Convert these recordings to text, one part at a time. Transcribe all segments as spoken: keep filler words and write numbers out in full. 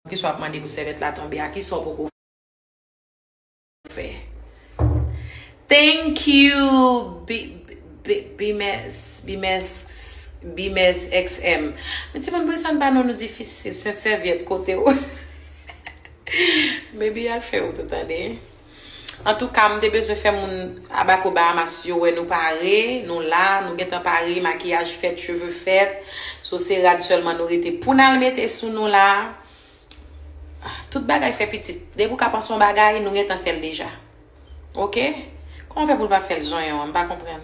Kesyon w ap mande pou sèvyèt la tonbe a, kisa w poko fè? Thank you, B-, B-, B-, Bimes, Bimes X M. Men timoun, pou sa n pa non nou difisil, se sèvyèt kote w. Baby, al fè wout ou tande. Antouka, m te bezwen fè moun Abaco Bahamas yo wè nou pare, nou la, nou gentan pare, makiyaj fèt, cheve fèt. So, se rad sèlman nou rete pou n al mete sou nou la. Tout bagay fè pitit. Depi w ka panse yon bagay, nou gentan fè l deja. Oke? Kòman fè pou l pa fè l zonyon an? M pa konprann.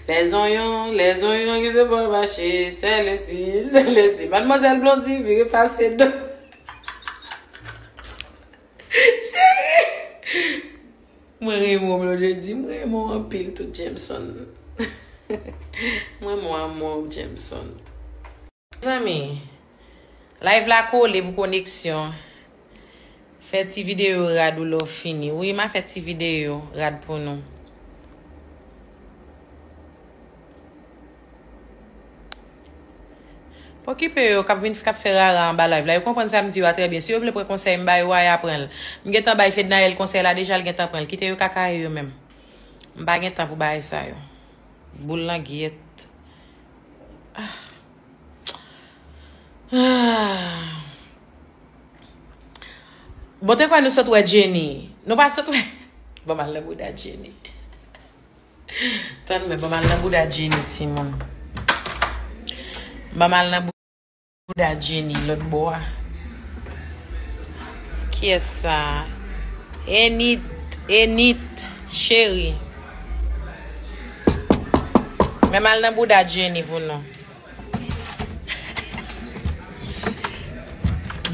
Les oignons, les oignons qui se font mâcher, c'est le ci, c'est le ci. Mademoiselle Blondie, vire pase do. Cheri! Mwen renmen w, Blondedy. Mwen renmen w anpil tou, Jameson. Mwen renmen w anmò, Jameson. Mezanmi, live la kole pou koneksyon. Fè ti videyo rad ou lè w fini. Wi, m a fè ti videyo rad pou nou. Pa okipe yo k ap vin, k ap fè rara anba live la. Yo konprann sa m di yo a trè byen. Si yo vle pran konsèy m ba yo a, y a pran l. M gentan bay Fednaelle konsèy la deja, l gentan pran l. Kite yo kakaye yo menm. M pa gen tan pou bagay sa yo. Boul langyèt. Ah. Ah. Bon, te kwè nou sot wè Jenny. Nou pa sot wè. Ban m al nan bouda Jenny. Tann mwen, ban m al nan bouda Jenny, timoun. Ban m al nan bouda Jenny, lòt bò a. Kiyès sa? Enit, Enit, cheri. Men m al nan bouda Jenny pou nou.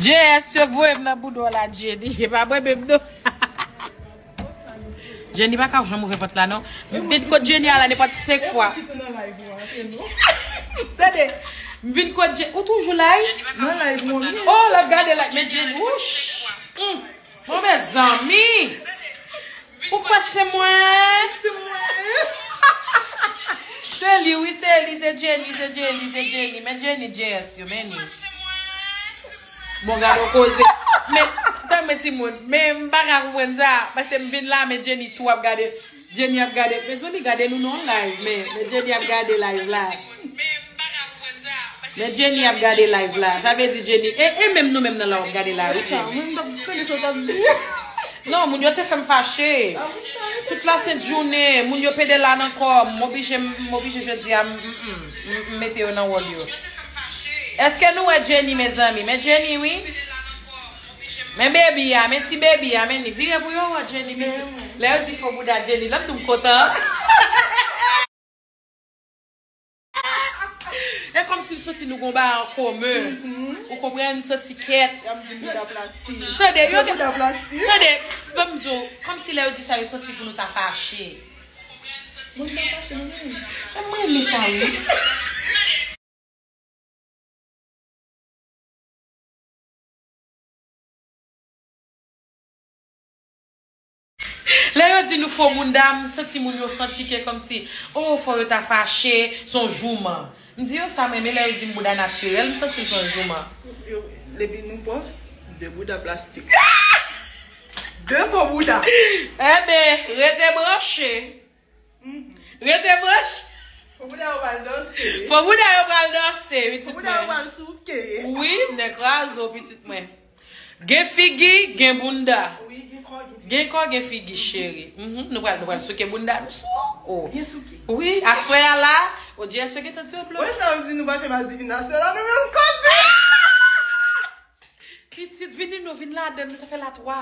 J S yo k voye m nan bouda w la, Jenny. E pa mwen menm, non. Jenny pa ka janm ouvè pòt la, non. M vin kot Jenny a la nenpòt senk fwa. Tande, m vin kot Jenny. Ou toujou live? Nan live, mwen. Oh, l ap gade live. Men Jenny, wouch. Hum. Bon, mezanmi. Ou kwè se mwen? Se mwen. Se li, wi, se li, se Jenny, se Jenny, se Jenny. Men Jenny, J S yo, men ni. Bon, gade yon koze. Men, tann men timoun. Men m pa ka konprann sa. Paske m vin la, men Jenny tou ap gade. Jenny ap gade. Mezanmi, gade nou nan live. Men, men Jenny ap gade live la. Men Jenny ap gade live la. Sa vle di Jenny. E, e menm nou menm nan la w ap gade la, wi, Jenny. Mwen, m t ap tande sa w t ap di. Non, moun yo te fè m fache. Tout la sent jounen, moun yo pede la nan kò m. M oblije, m oblije jodi a, m, m, m, m, m mete yo nan wòl yo. Èske nou wè Jenny, mezanmi? Men Jenny, wi. Men baby a, men ti baby a, men li vire pou yo wè Jenny, men ti, lè yo di fo bouda Jenny, lòt tou m kontan. E kòmsi m santi nou gon bagay an komen. Ou konprann, m santi kèt. Y ap di bouda plastik. Tande, yo gen bouda plastik. Tande, ban m di w, kòmsi lè yo di sa, yo santi pou nou ta fache. Mwen pa fache, non, men. Mwen renmen sa, wi. Lè yo di nou fo bounda, m santi moun yo santi ke kòmsi, oh, fò yo ta fache, se yon jouman. M di yo sa, m renmen lè yo di m bouda natirèl, m santi l se yon jouman. Yo, depi nou pòs, de bouda plastik. De fo bouda. Enben, rete branche. Rete branche. Fo bouda yo pral danse. Fo bouda yo pral danse, pitit mwen. Fo bouda yo pral souke. Wi, nèg krazo, pitit mwen. Gen figi, gen bounda. Wi, gen kò, gen figi. Gen kò, gen figi, cheri. Mhm, nou pral, nou pral souke bounda nou sou. Oh. Byen souke. Wi, aswè a la. O Dye, aswè gentan di yo blo. Wè sa yo di nou pa fè madivinasyon la, nou menm kote. Pitit, vini nou, vin ladan, nou ta fè la twa.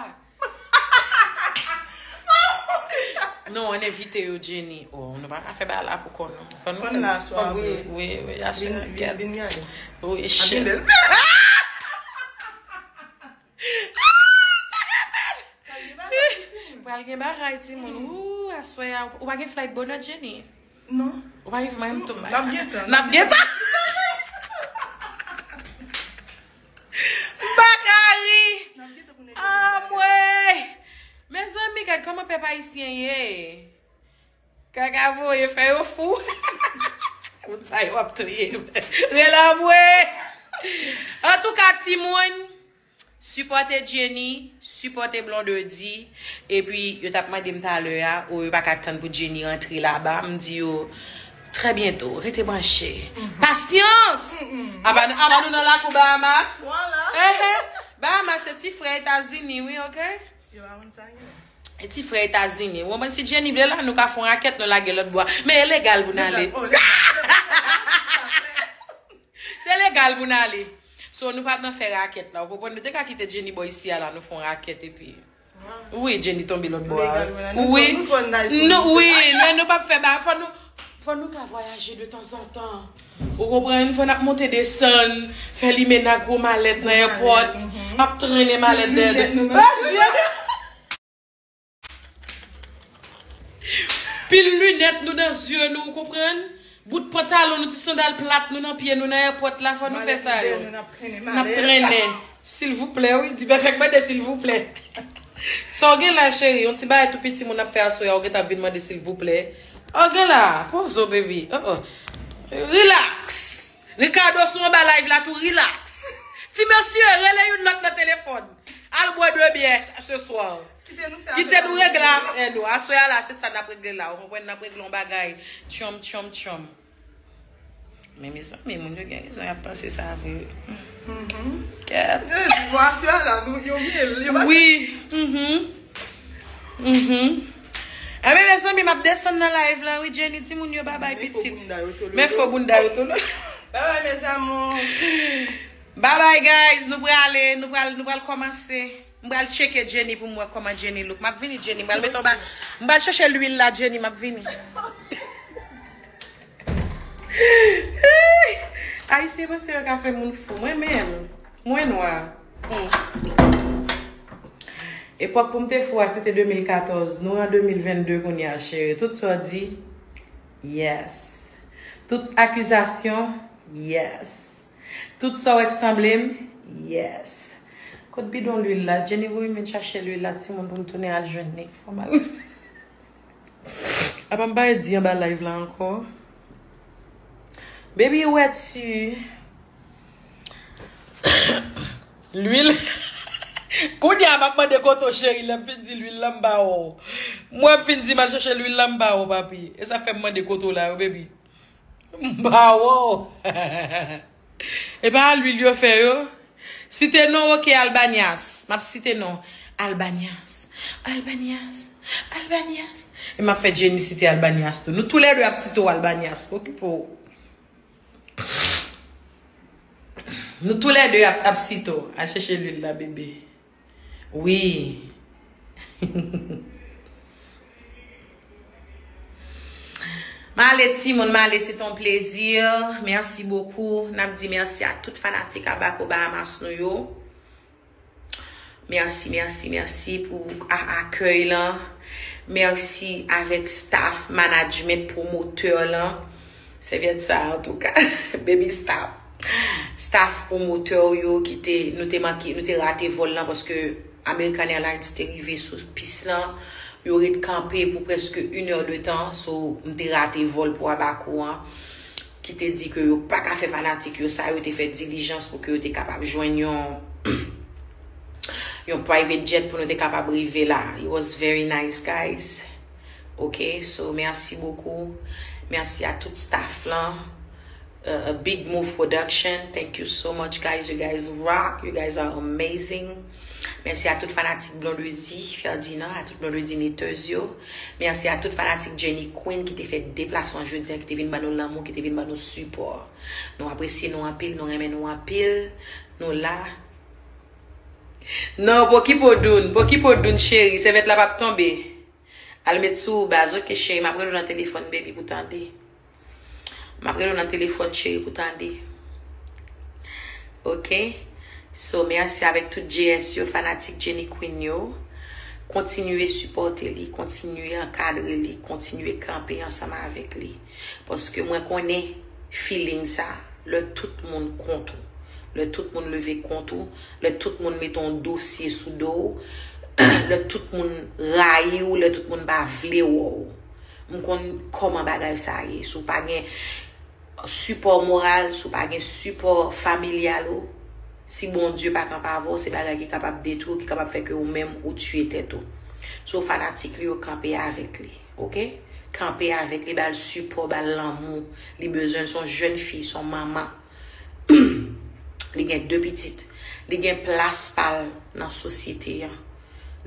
Non, ann envite yo, Jenny. Oh, nou pa ka fè bagay la pou kò nou. Fò nou fè la aswè a, wi, wi, wi, aswè a, vin, vin, vin gade. Wi, chè. Pral gen bagay, timoun. Ooh, aswè a, ou pa gen flight bonè, Jenny? Non. Ou pa gen flight, m tou. N ap gen tan. N ap gen tan. M pa ka ri. Anmwey! Mezanmi, gad kòman pèp ayisyen ye. Kaka voye, fè yo fou. Moun sa yo ap touye m. Rele anmwey! Timoun, sipòte Jenny, sipòte Blondedy. Epi yo t ap mande m talè a, o yo pa ka tann pou Jenny rantre laba. M di yo, trè byento, rete branche. Pasyans! Apa, apa nou nan lakou Bahamas? Ehe. Bahamas se ti frè Etazini, wi, oke? E ti frè Etazini. Ou konprann, si Jenny vle la, nou ka fè yon rakèt, nou lage lòt bò a. Men e legal pou n ale. Se legal pou n ale. So, nou pa nan fè rakèt la. Ou konprann? Nou te ka kite Jenny bò isi a la, nou fè yon rakèt epi. Wi, Jenny tonbe lòt bò a. Wi. Nou, wi, men nou p ap fè ba, fò nou, fò nou ka vwayaje de tanzantan. Ou konprann? Fò n ap monte desann, fè limena gwo malèt nan èpòt, ap trennen malèt dèyè. Pil linèt nou nan zye nou, ou konprann? Bout pantalon nou, ti sandal plat nou nan pye nou nan èpòt la, fò nou fè sa yo. N ap trennen. Silvouplè, wi. Di pèfèk mande silvouplè. Sa w gen la, cheri? Yon ti bagay tou piti moun ap fè aswè a, ou gentan ap vin mande silvouplè. Sa w gen la? Poze w, baby. Oh, oh. Relax. Ricardo sou anba live la tou, relax. Ti mesye, rele youn lòt nan telefòn. Al bwè de byè se swa. Kite nou regle afè nou. Aswè a la, se sa n ap regle la. Ou konprann, n ap regle yon bagay. Tchonm, tchonm, tchonm. Men mezanmi, moun yo gen rezon, y ap panse sa vre. Kèt. Vwa sila nou, yo gen, yo pa. Wi. Mhm. Mhm. Enben, mezanmi, m ap desann nan live la, wi, Jenny, timoun yo, babay, pitit. Men fo bounda yo tou, lolo. Babay, mes amours. Babay, guys, nou prale, nou pral, nou pral kòmanse. M pral tcheke Jenny pou m wè kòman Jenny look. M ap vini, Jenny. M pral mete yon ba-, m pral chèche lwil la, Jenny. M ap vini. Ayisyen panse yo ka fè moun fou. Mwen menm, mwen nwa. Hmm. Epòk pou m te fou a, se te de mil katòz. Nou an de mil vennde kounye a, cheri. Tout sa w di, yes. Tout akizasyon, yes. Tout sa w wè k sanble m, yes. Kot bidon lwil la? Jenny voye m vin chache lwil la, timoun, pou m tounen al jwenn li. Fò m al. Apa m pa di anba live la ankò? Baby, où es-tu? Lwil. Kounye a m ap mande kote w, cheri, lè m fin di lwil la, m pa wè w. Mwen m fin di m al chèche lwil la, m pa wè w, papi. E sa fè m mande kote w la, yo, baby. M pa wè w. E pa lwil yo fè yo? Site non, oke, Albanias. M ap site non. Albanias. Albanias. Albanias. E m ap fè Jenny site Albanias tou. Nou toulède ap site w, Albanias. Okipe w. Nou toulède ap, ap site w. Al chèche lwil la, bebe. Wi. M ale, timoun, m ale, se ton plezi. Mèsi bokou. N ap di mèsi a tout fanatik Abaco Bahamas nou yo. Mèsi, mèsi, mèsi pou a-, akèy lan. Mèsi avèk staff, management, pwomotè lan. Sèvyèt sa, antouka, baby stop. Staff pwomotè yo ki te, nou te manke, nou te rate vòl lan paske American Airlines te rive sou pis lan. Yo ret kanpe pou prèske inè de tan, so m te rate vòl pou Abaco an, ki te di ke yo pa ka fè fanatik yo sa, yo te fè dilijans pou ke yo te kapab jwenn yon, yon private jet pou nou te kapab rive la. It was very nice, guys. Ok, so mèsi bokou. Mèsi a tout staff lan. Uh, Big Move Production, thank you so much, guys. You guys rock. You guys are amazing. Mèsi a tout fanatik Blondedy Ferdinand, a tout Blondedy Knitters yo. Mèsi a tout fanatik Jenny Queen ki te fè deplasman jodi a, ki te vin ban nou lanmou, ki te vin ban nou sipò. Nou apresye nou anpil, nou renmen nou anpil. Nou la. Non, pokipo Doun, pokipo Doun cheri, sèvyèt la p ap tonbe. Al met sou ou baz, ok, cheri, m ap rele w nan telefòn, baby, pou tande. M ap rele w nan telefòn, cheri, pou tande. Ok? So, mèsi avèk tout J S yo, fanatik Jenny Queen yo. Kontinye sipòte li, kontinye ankadre li, kontinye kanpe ansanm avèk li. Paske mwen konnen feeling sa, lè tout moun kont ou, lè tout moun leve kont ou, lè tout moun mete yon dosye sou do w, lè tout moun rayi w, lè tout moun pa vle wè w. M konn kòman bagay sa ye. Si w pa gen sipò moral, si w pa gen sipò familyal ou, Si Bondye pa kanpe avè w, se bagay ki kapab detwi w, ki kapab fè ke ou menm ou tiye tèt ou. So fanatik li yo, kanpe avèk li, oke? Kanpe avèk li, ba l sipò, ba l lanmou. Li bezwen l, se yon jèn fi, se yon manman. Li gen de pitit. Li gen plas pa l nan sosyete an,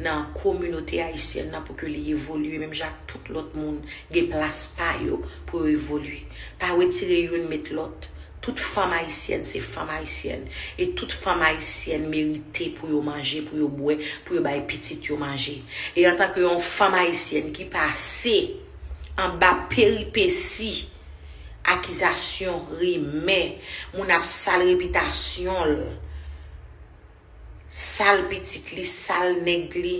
nan kominote ayisyèn nan pou ke li evolye menm jan ak tout lòt moun gen plas pa yo pou yo evolye. Pa retire youn met lòt. Tout fanm ayisyèn se fanm ayisyèn. E tout fanm ayisyèn merite pou yo manje, pou yo bwè, pou yo bay pitit yo manje. E antanke yon fanm ayisyèn ki pase anba peripesi, akizasyon, rimè, moun ap sal repitasyon l, sal pitit li, sal nèg li,